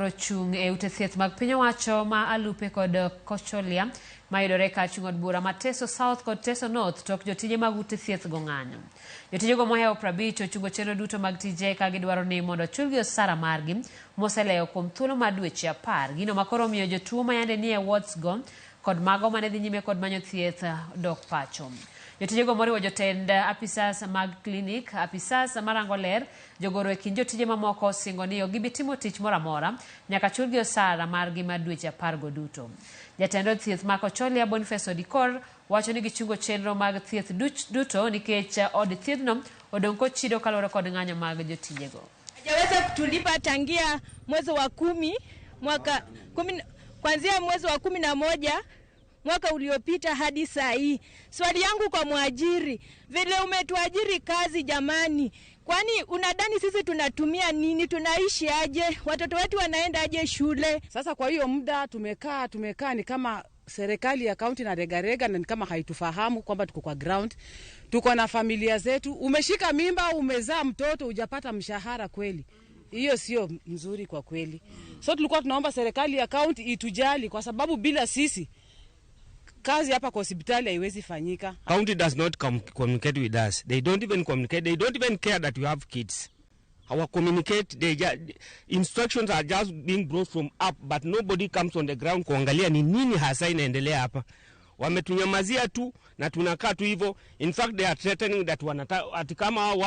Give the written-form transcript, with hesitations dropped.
koro chung' e ute thieth mag piny owacho ma Alupe kod Kocholia mayudore kar chung' od bura ma Teso South kod Teso North tok jotije mag ute thieth go ng'anyo. Jotijego mohewo 50 ochungo chenro duto mag tije ka gidwaro ni mondo ochulgi osara margi moselewo kuom thuolo mar dweche 10. Gino ma koro omiyo jotuo mayande nie wards go kod mago mane dhi nyime kod manyo thieth dok pacho. Jotijego moriwo jotend apisas mag klinik, apisas marango ler, jogoro e kind jotije mamoko osingo ni ok gibi timo tich moro amora nyaka chulgi osara margi mar dweche 10 go duto. Jatend od thieth ma Kocholia Boniface Odikor wacho ni gichungo chenro mag thieth duto nikech od thiedhno odong' kochido kaluwore kod ng'anyo mag jotijego. Hajaweza kutulipa tangia mwezi wa 10 mwaka 10, kuanzia mwezi wa 11 mwaka uliopita hadi saa hii. Swali yangu kwa mwajiri, vile umetuajiri kazi jamani, kwani unadhani sisi tunatumia nini? Tunaishi aje? Watoto wetu wanaenda aje shule? Sasa kwa hiyo muda tumekaa tumekaa, ni kama serikali ya kaunti na regarega, na ni kama haitufahamu kwamba tuko kwa ground, tuko na familia zetu. Umeshika mimba, umezaa mtoto, hujapata mshahara kweli, hiyo sio mzuri kwa kweli. So tulikuwa tunaomba serikali ya kaunti itujali, kwa sababu bila sisi kazi hapa kwa hospitali haiwezi fanyika. County does not communicate with us. They don't even communicate. They don't even care that we have kids. Our communicate, they instructions are just being brought from up, but nobody comes on the ground kuangalia ni nini hasa inaendelea hapa. Wametunyamazia tu na tunakaa tu hivyo. In fact, they are threatening that wanataka ati kama hao watu